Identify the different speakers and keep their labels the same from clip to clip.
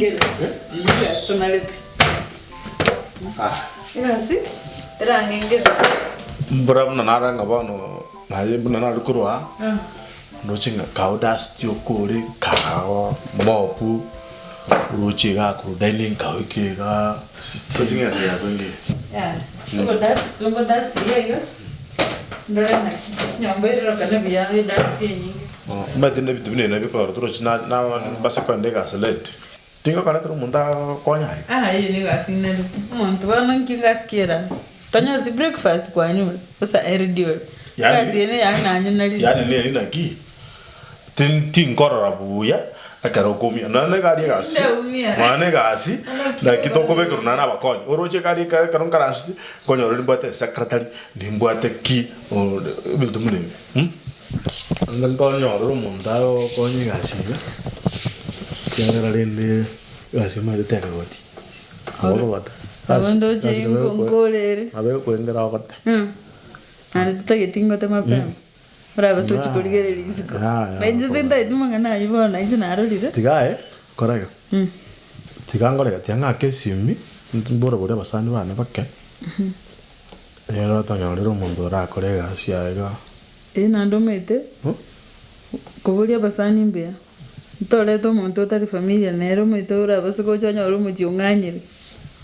Speaker 1: Ngere, eyio egasi tonarete. Egasi erang'engere.
Speaker 2: Mbura buna nare ng'a bono naye buna nare korwa aa, ndoche ng'a kago dust okore kago mopu oroche iga korwa dining kago eke igaa, ndoche ng'a egasi yako engiya.
Speaker 1: Yaya, ogodust ogodust iga iga, ndore naki nyomba erorokane buya edust enyinge.
Speaker 2: Omanyete na ebinto buna ebi nabio bikogera toroche na na mbase kogenda egasi late. Tingokoretera omonto agokonya aye.
Speaker 1: Aa eyio nigo asinarete. Omonto bono nki gasi ki era? Tonyoreti breakfast kwanyure bosa eredi ore.
Speaker 2: Yaani-
Speaker 1: Egasi eye neyane nanye narire.
Speaker 2: Yaani neri naki, tin- tinkorora buya ekero okoumia nonya na egari egasi,
Speaker 1: Tindaumia.
Speaker 2: nonya na egasi, naki tokobekerwa nonya na abakonyi. Oroche egari eka ekero nkarasete, nkonyora nimbwate esecretary, nimbwate ki, oo ebinto buna ebi mh. Naende nkonyorera omonto agokonya egasi iga, ekiagera rende egasi omanyete terigoti, nabo okogota
Speaker 1: Nabo
Speaker 2: gasi
Speaker 1: ndoche
Speaker 2: gasi nabo
Speaker 1: nko-
Speaker 2: egokwe
Speaker 1: nkorere.
Speaker 2: nabo ekoengera ogote.
Speaker 1: Naende totageti ngote mapema, orabase gochia korigereria isiko.
Speaker 2: Yaya,
Speaker 1: Na inche tintageti mang'ana ayio bono, inche narorire.
Speaker 2: Tiga aye, kora iga, tiga nkore iga, tiga ng'ake esimi, mbore boria abasani bane bake, ere otonyorere omonto orakore egasi yaye igaa.
Speaker 1: Ee, naende omanyete, koboria abasani mbuya, ntorete omonto otari familia nere omanyete orabase gocha onyore omochie ong'anyire.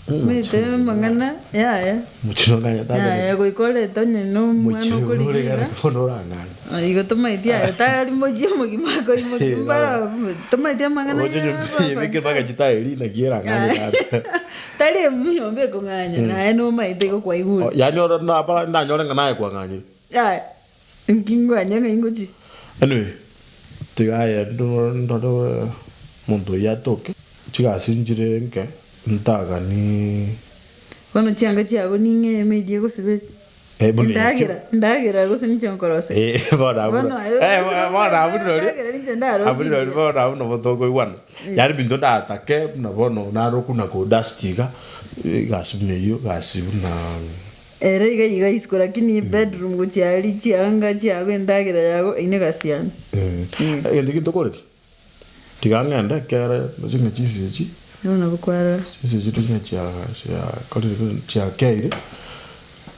Speaker 1: Omanyete amang'ana yaya,
Speaker 2: Omochie nong'anyete ase
Speaker 1: yaya goika orete onye na omwana
Speaker 2: Omochie buna ore
Speaker 1: okorigia
Speaker 2: iga
Speaker 1: iga,
Speaker 2: bono orang'anye.
Speaker 1: igo tomaeti aye tari mochie omogima akoimokia mbaro tomaeti amang'ana
Speaker 2: Oroche
Speaker 1: ya
Speaker 2: nyomba eye ebekire mpaka chitairi naki erang'anye tata.
Speaker 1: Tari enyomba ekong'anya, naye nomaete igo kwaigure.
Speaker 2: Yaani oro nabara nanyore ng'a naye kwang'anyire.
Speaker 1: Yaya, inki ngwanye ng'ai ngochia?
Speaker 2: Anyway, tiga aye ndore omonto oyio atoke, chigasi nchire nke, ntagani.
Speaker 1: Bono chianga chiago ning'e emaid egosiberia?
Speaker 2: Eh, buna ekio.
Speaker 1: Endagera, endagera gose ninche nkoroseria?
Speaker 2: Eh, bono abwo
Speaker 1: Bono aye
Speaker 2: eh,
Speaker 1: gose
Speaker 2: bono abwo rirorio,
Speaker 1: endagera ninche ndarosie
Speaker 2: abwo rirorio
Speaker 1: buya.
Speaker 2: bono abwo nabo tokoigwana. Yaani ebinto ndatake buna bono nare okuna kodust iga, egasi buna eyio, egasi buna.
Speaker 1: Ere iga iga isiko lakini bedroom gochia aria chianga chiago endagera yago eyio negasi yane.
Speaker 2: Egento ekio ntokoreti, tiga ng'ende ekere ndoche ng'a chinsa echi,
Speaker 1: Bono nabo kwarora.
Speaker 2: chinsa echi ndoche ng'a chia chiakorire ki chiakeire,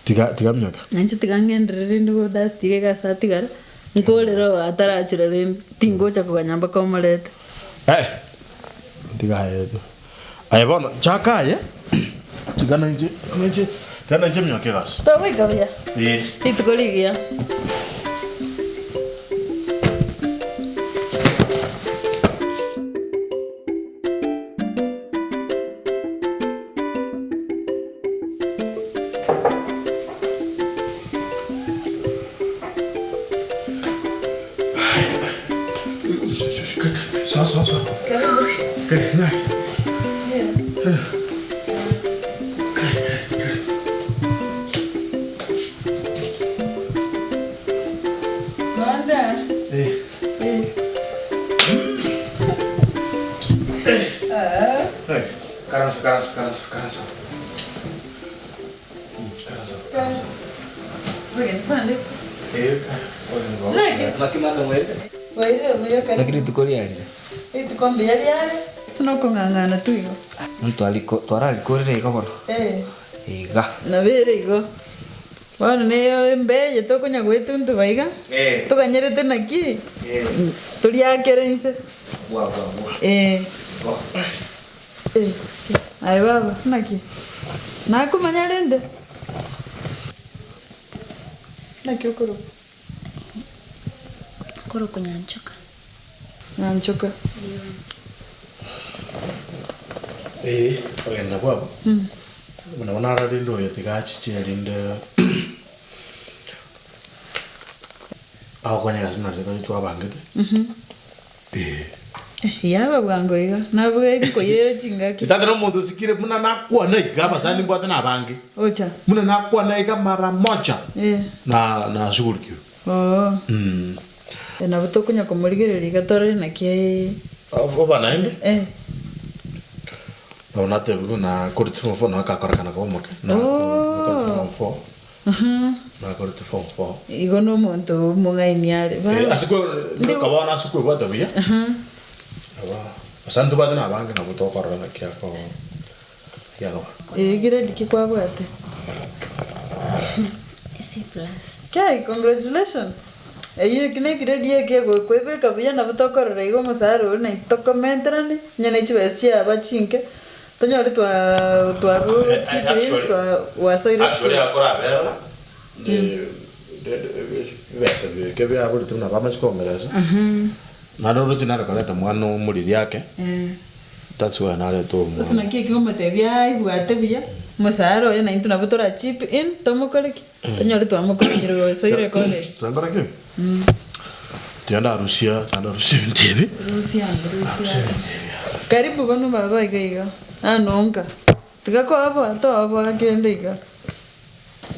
Speaker 2: tiga tiga minyoke.
Speaker 1: Nainche tiga ng'enderere rende godust iga iga ase atigara, nkorere oo atarachera rende, tingocha koganya mpaka omorete.
Speaker 2: Eh, tiga aye Aye bono, chaka aye, tiga nainche, nainche, tiga nainche minyoke egasi.
Speaker 1: Togoika buya.
Speaker 2: Ee.
Speaker 1: Rituko rigiya.
Speaker 2: Soa, soa, soa. Karansa, karansa, karansa, karansa. Karansa, karansa.
Speaker 3: Naki rituko riarire?
Speaker 1: Rituko mbuya riare, ase nokong'ang'ana tu igo.
Speaker 3: Ntwariko twararikorire igo bono.
Speaker 1: Eh.
Speaker 3: Iga.
Speaker 1: Nabo ere igo. Bono neyo embe eye tokonya goetuntuba iga,
Speaker 3: Eh.
Speaker 1: toganyerete naki,
Speaker 3: Eh.
Speaker 1: toriakere inse.
Speaker 3: Bwa bwa bwa.
Speaker 1: Eh.
Speaker 3: Igo.
Speaker 1: Eh, aye baba, naki? Nakomanya rende? Naki okorokwa?
Speaker 4: Nkorokwa Nyanchoka.
Speaker 1: Nyanchoka.
Speaker 2: Ee, ogenda bwabo. Buna bono arore rende oyo tiga achiche erinde agokonye egasi buna riria twabangete. Ee.
Speaker 1: Yaba bwango iga, nabuga nkoyere chingaki.
Speaker 2: Tata na omonto osikire buna nakwana iga abasani mbwate nabange.
Speaker 1: Ocha.
Speaker 2: Buna nakwana iga mara moja
Speaker 1: Eh.
Speaker 2: na nashughulikiwe.
Speaker 1: Oo. Nabo tokonya komorigereria iga torore naki.
Speaker 2: Oba naende.
Speaker 1: Eh.
Speaker 2: Nabo natebiwe buna nakorete form four nabo akakorekana koba omoke.
Speaker 1: Oo.
Speaker 2: Form four. Nakorete form four.
Speaker 1: Igo nomonto omong'aini are.
Speaker 2: Eh, ase kwe,
Speaker 1: Ndi-
Speaker 2: bono ase kwebwata buya. Nabo. Gose ntobwate na abange nabo tokorora naki ako naki akoba.
Speaker 1: Ee grade ki kwabwate?
Speaker 4: C plus.
Speaker 1: Kai, congratulations! Eyio eki ne grade eke egokoebeka buya nabo tokorora iga omosara oria naintwe tokomenterane onye ne chibesa chiaba chinke tonyore twa twarure chipiri twa gwasoire
Speaker 2: Actually
Speaker 1: esukuru.
Speaker 2: akorabera ebesa bieke biaborete buna bamache koongeresa naende oroche nare koreta mwana omoriri ake that's why nareta
Speaker 1: Gose
Speaker 2: omwana.
Speaker 1: naki eki omotebia aibwate buya omosara oye naintwe nabo tora chip in tomokore ki? Tonyore twamokonyire osoire college.
Speaker 2: Tokore ki? Tiga ndarusia, tiga ndarusia ebinto ebi.
Speaker 1: Rusia ande, rusia
Speaker 2: Ndarusia
Speaker 1: ande.
Speaker 2: ebinto ebi aa.
Speaker 1: Karibu bono baba iga iga, nonka. Tiga koboa toboa kende iga.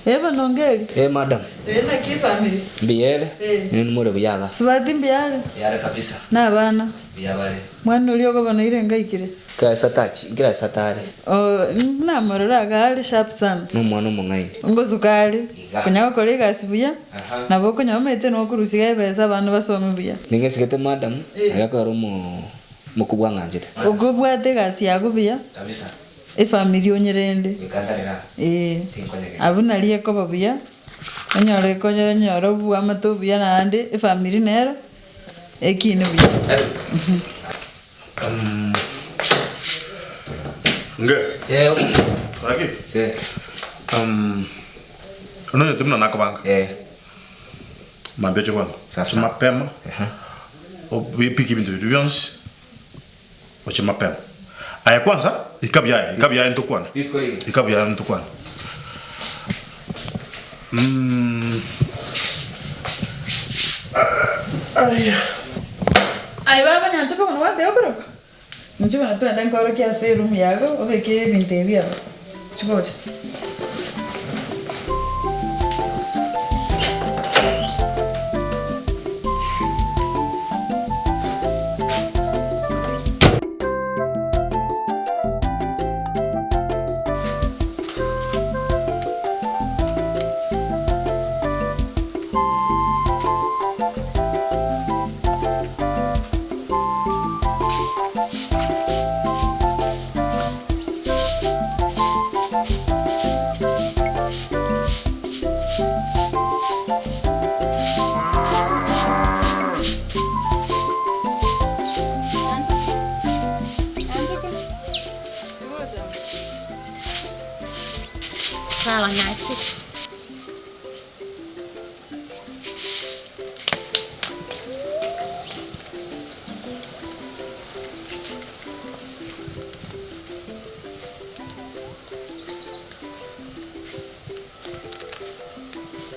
Speaker 1: Eh bono ngeri.
Speaker 3: Eh madam.
Speaker 1: Eh naki efamiri?
Speaker 3: Mbuya ere,
Speaker 1: Eh.
Speaker 3: inwe more buya iga.
Speaker 1: Subati mbuya are?
Speaker 3: Mbuya are kabisa.
Speaker 1: Na abana?
Speaker 3: Mbuya bare.
Speaker 1: Mwana oria okoba noire ngaikire?
Speaker 3: Kera satachi, kera satare.
Speaker 1: Oh, namorora iga are sharp sana.
Speaker 3: Nomwana omong'aini.
Speaker 1: Ngosuka are,
Speaker 3: Iga.
Speaker 1: konya gokora egasi buya,
Speaker 3: Aha.
Speaker 1: nabo okonya omanyete nokorusia iga ebesa abana basome buya.
Speaker 3: Ningesigete madam,
Speaker 1: Eh.
Speaker 3: naye akore omo mokubwa ang'anchete.
Speaker 1: Okobwate egasi yago buya,
Speaker 3: Kabisa.
Speaker 1: efamiri onyerende.
Speaker 3: Goika ntarera,
Speaker 1: Eeh,
Speaker 3: tinkonyegera.
Speaker 1: abwo nario ekoba buya, onyore konyora oboamate obuya naende efamiri nero. Ekine buya.
Speaker 2: Nge.
Speaker 3: Eh.
Speaker 2: Gaki.
Speaker 3: Eh.
Speaker 2: Ononyete buna nakobanga.
Speaker 3: Eh.
Speaker 2: Mambia oche bono.
Speaker 3: Sasa.
Speaker 2: Mapema.
Speaker 3: Aha.
Speaker 2: Obipike ebinto biria bionsi. Oche mapema. Aye kwanza, ika buya aye, ika buya aye ntokwane.
Speaker 3: Rituko iri.
Speaker 2: Ika buya aye ntokwane.
Speaker 1: Aye baba nyanchoka bono gwateba okorokwa? Inche bono twende nkorokie ase eroom yago obeke ebinto ebi aba. Chigocha.
Speaker 4: Sawa nachire.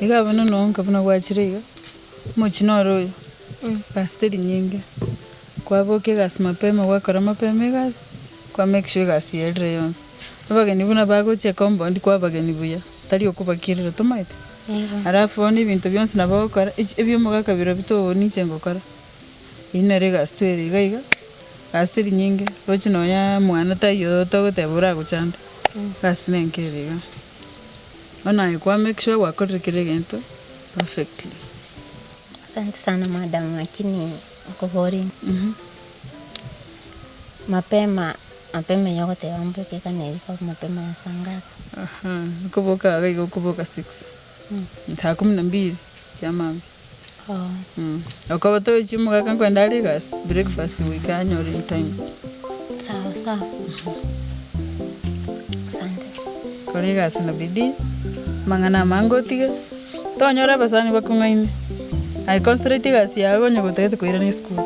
Speaker 1: Iga bono nonka buna gwachire iga, omochie noro oyo, gasi teri nyinge, kwaboka egasi mapema gwakora mapema egasi, kwa make sure egasi yaerire yonsi. Abageni buna bagocha ecompound kwabageni buya, tari okobakirera tomaete. Alafu bono ebinto bionsi nabo ogokora, echi ebia omogaka birobio toboni inche ngokora, eywo nere egasi twere iga iga, gasi teri nyinge, roche nonye mwana taiyo togoteba oragochande, egasi nenke ere iga. Bono aye kwa make sure gwakorire kera egento perfectly.
Speaker 4: Asante sana madam lakini nkoborie mapema mapema eywo ogoteba mboke ekana ebikoro mapema ya saa ngapi?
Speaker 1: Aha, okoboka iga iga okoboka six, saa kumi na mbili chia mambia.
Speaker 4: Oh.
Speaker 1: Okoba tochia omogaka nkoenda are egasi, breakfast goika anyore in time.
Speaker 4: Sawa sawa. Asante.
Speaker 1: Kora egasi na bidii, amang'ana amange otige, tonyora abasani bakong'aine, aye concentrate egasi yago onye gotagete koirana esukuru.